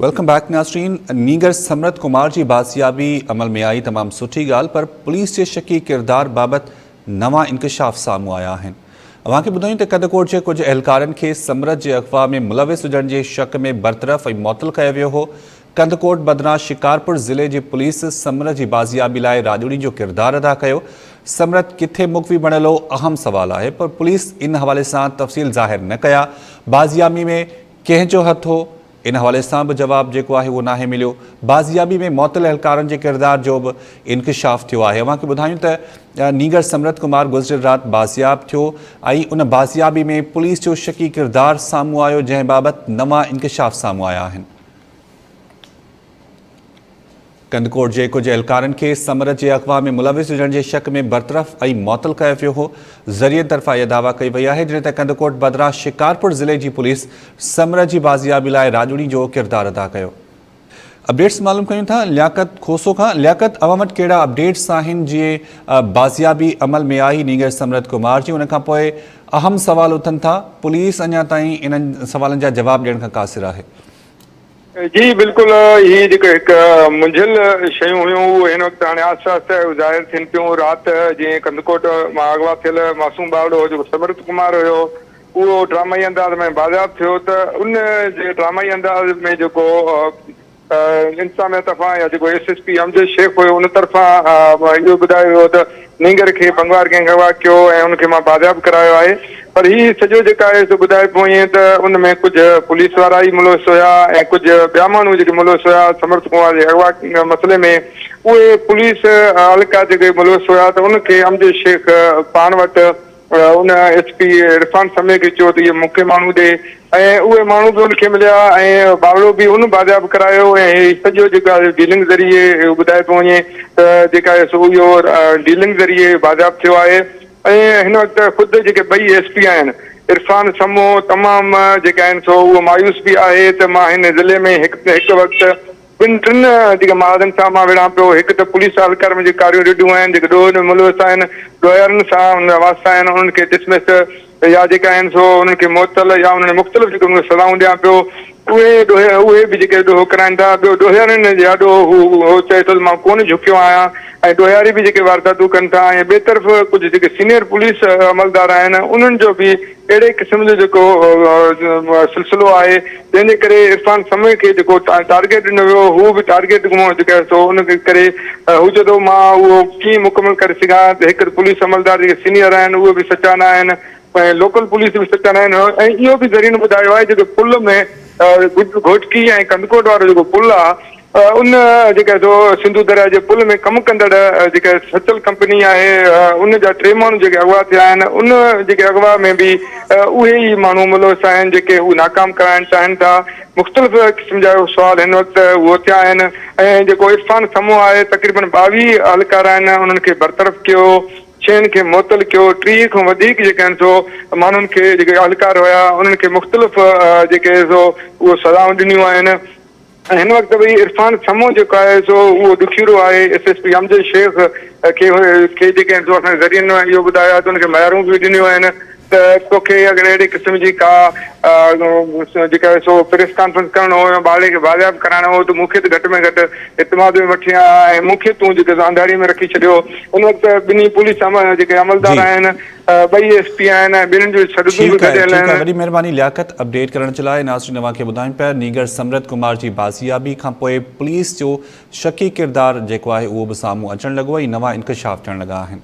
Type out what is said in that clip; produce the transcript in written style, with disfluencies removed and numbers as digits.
Welcome back ناظرين نينگر سمرت ڪمار جي بازيابي عمل ۾ آئي تمام سٺي ڳالهه پر پوليس جي شڪي ڪردار بابت نوان انڪشاف سامهون آيا آهن اوهان کي ٻڌايون ته ڪنڌڪوٽ جي ڪجهه اهلڪارن کي سمرت جي اغوا ۾ ملوث هجڻ جي شڪ ۾ برطرف ۽ معطل ڪيو ويو هو ڪنڌڪوٽ بدران شڪارپور ضلعي جي پوليس سمرت جي بازيابي لاء راڄوڻي جو ڪردار ادا ڪيو سمرت ڪٿي مغوي بڻيل هو اهم سوال آهي پر پوليس ان حوالي سان تفصيل ظاهر نه ڪيا بازيابي ۾ ڪنهن جو هٿ هو؟ ان حوالي سان به جواب جيڪو آهي اهو ناهي مليو. بازيابي ۾ معطل اهلڪارن جي ڪردار جو به انڪشاف ٿيو آهي. اوهان کي ٻڌايون ته نينگر سمرت ڪمار گذريل رات بازياب ٿيو ۽ ان بازيابي ۾ پوليس جو شڪي ڪردار سامهون آيو جنهن بابت نوان انڪشاف سامهون آيا آهن. ڪنڌڪوٽ جي ڪجهه اهلڪارن کي ثمرت جي اغوا ۾ ملوث هجڻ جي شڪ ۾ برطرف ۽ معطل ڪيو ويو هو. ذريعن طرفان اها دعويٰ ڪئي وئي آهي جڏهن ته ڪنڌڪوٽ بدران شڪارپور ضلعي جي پوليس ثمرت جي بازيابي لاء راڄوڻي جو ڪردار ادا ڪيو. اپڊيٽس معلوم ڪيون ٿا لياقت کوسو کان لياقت اوهان وٽ ڪهڙا اپڊيٽس آهن جي بازيابي عمل ۾ آئي نينگر ثمرت ڪمار جي ان کان پوء اهم سوال اٿن ٿا پوليس اڃا تائين انهن سوالن جا جواب ڏيڻ کان قاصر آهي. جي بلڪل هي جيڪي هڪ منجهيل شيون هيون اهي هن وقت هاڻي آهستي آهستي ظاهر ٿين پيون رات جيئن ڪنڌڪوٽ مان اغوا ٿيل معصوم ٻارڙو هو جيڪو سمرت ڪمار هيو اهو ڊرامائي انداز ۾ بازياب ٿيو ته ان جي ڊرامائي انداز ۾ جيڪو انتظاميا طرفان يا جيڪو S S P Amjad Shaikh هيو ان طرفان اهو ٻڌايو ويو ته نينگر کي بنگوار گينگ اغوا ڪيو ۽ ان کي مان بازياب ڪرايو آهي پر هي سڄو جيڪا آهي سو ٻڌائي پيو وڃي ته ان ۾ ڪجهه پوليس وارا ئي ملوث هيا ۽ ڪجهه ٻيا ماڻهو جيڪي ملوث هيا سمرٿ ڪمار جي اغوا مسئلي ۾ اهي پوليس اهلڪار جيڪي ملوث هيا ته ان کي امجد شيخ پاڻ وٽ ان ايس پي عرفان سمي کي چيو ته اهي مون کي ماڻهو ڏي ۽ اهي ماڻهو به ان کي مليا ۽ ٻارڙو به ان بازياب ڪرايو ۽ هي سڄو جيڪو آهي ڊيلنگ ذريعي اهو ٻڌايو پيو وڃي ته جيڪا آهي سو اهو ڊيلنگ ذريعي بازياب ٿيو آهي ۽ هن وقت خود جيڪي ٻئي ايس پي آهن عرفان سمو تمام جيڪا آهن سو اهو مايوس به آهي ته مان هن ضلعي ۾ هڪ هڪ وقت ٻن ٽن جيڪي مهاجن سان مان وڙهان پيو، هڪ ته پوليس اهلڪار ۾ جيڪي ڪاريون رڍون آهن، جيڪي ڏوهن ۾ ملوث آهن، ڏوهيارن سان انهن جا واسطا آهن، انهن کي ڊسمس يا جيڪي آهن سو انهن کي معطل يا انهن کي مختلف جيڪي انهن کي سزائون ڏيان پيو، اهي ڏوهي اهي به جيڪي ڏوهه ڪرائين ٿا، ٻيو ڏوهيارين جي آڏو هو هو چئي ٿو ته مان ڪونه جهڪيو آهيان ۽ ڏوهياري به جيڪي وارداتون ڪن ٿا ۽ ٻئي طرف ڪجهه جيڪي سينيئر پوليس عملدار آهن انهن جو به اهڙي قسم جو جيڪو سلسلو آهي جنهن جي ڪري عرفان سمي کي جيڪو ٽارگيٽ ڏنو ويو هو به ٽارگيٽ جيڪو آهي سو ان ڪري هو چئي ٿو مان اهو ڪيئن مڪمل ڪري سگهان ته هڪ ته پوليس عملدار جيڪي سينيئر آهن اهي به سچا نه آهن ۽ لوڪل پوليس به سچا نه آهن ۽ اهو به ذريعن ٻڌايو آهي جيڪو پل ۾ گهوٽڪي ۽ ڪنڌڪوٽ وارو جيڪو پل آهي ان جيڪا سو سنڌو درياء جي پل ۾ ڪم ڪندڙ جيڪا سچل ڪمپني آهي ان جا ٽي ماڻهو جيڪي اغوا ٿيا آهن ان جيڪي اغوا ۾ به اهي ئي ماڻهو ملوث آهن جيڪي هو ناڪام ڪرائڻ چاهين ٿا مختلف قسم جا سوال هن وقت اهو ٿيا آهن ۽ جيڪو عرفان سمون آهي تقريبن 22 اهلڪار آهن انهن کي برطرف ڪيو ڇهن کي معطل ڪيو 30 کان وڌيڪ جيڪي آهن سو ماڻهن کي جيڪي اهلڪار هيا انهن کي مختلف جيڪي سو اهو سزائون ڏنيون آهن. ۽ هن وقت به عرفان سمون جيڪو آهي سو اهو ڏکيرو آهي، S S P Amjad Shaikh کي کي جيڪي آهن سو اسان جي ذريعن اهو ٻڌايو آهي ته ان کي ميارون به ڏنيون آهن ته توکي اگر اهڙي قسم جي ڪا جيڪا آهي سو پريس ڪانفرنس ڪرڻو هو يا ٻارڙي کي بازياب ڪرائڻو هو ته مون کي ته گهٽ ۾ گهٽ اعتماد ۾ وٺين ها ۽ مون کي تون جيڪي انڌاري ۾ رکي ڇڏيو ان وقت ٻنهي پوليس جيڪي عملدار آهن ٻئي ايس پي آهن ۽ ٻين جون سڏتون به ٺيڪ آهي گڏيل ٺيڪ آهي آهن. وڏي مهرباني لياقت اپڊيٽ ڪرڻ جي لاء ناظرين اوهان کي ٻڌايون پيا نينگر سمرت ڪمار جي بازيابي کان پوء پوليس جو شڪي ڪردار جيڪو آهي اهو به سامهون اچڻ لڳو ۽ نوان انڪشاف ٿيڻ لڳا آهن.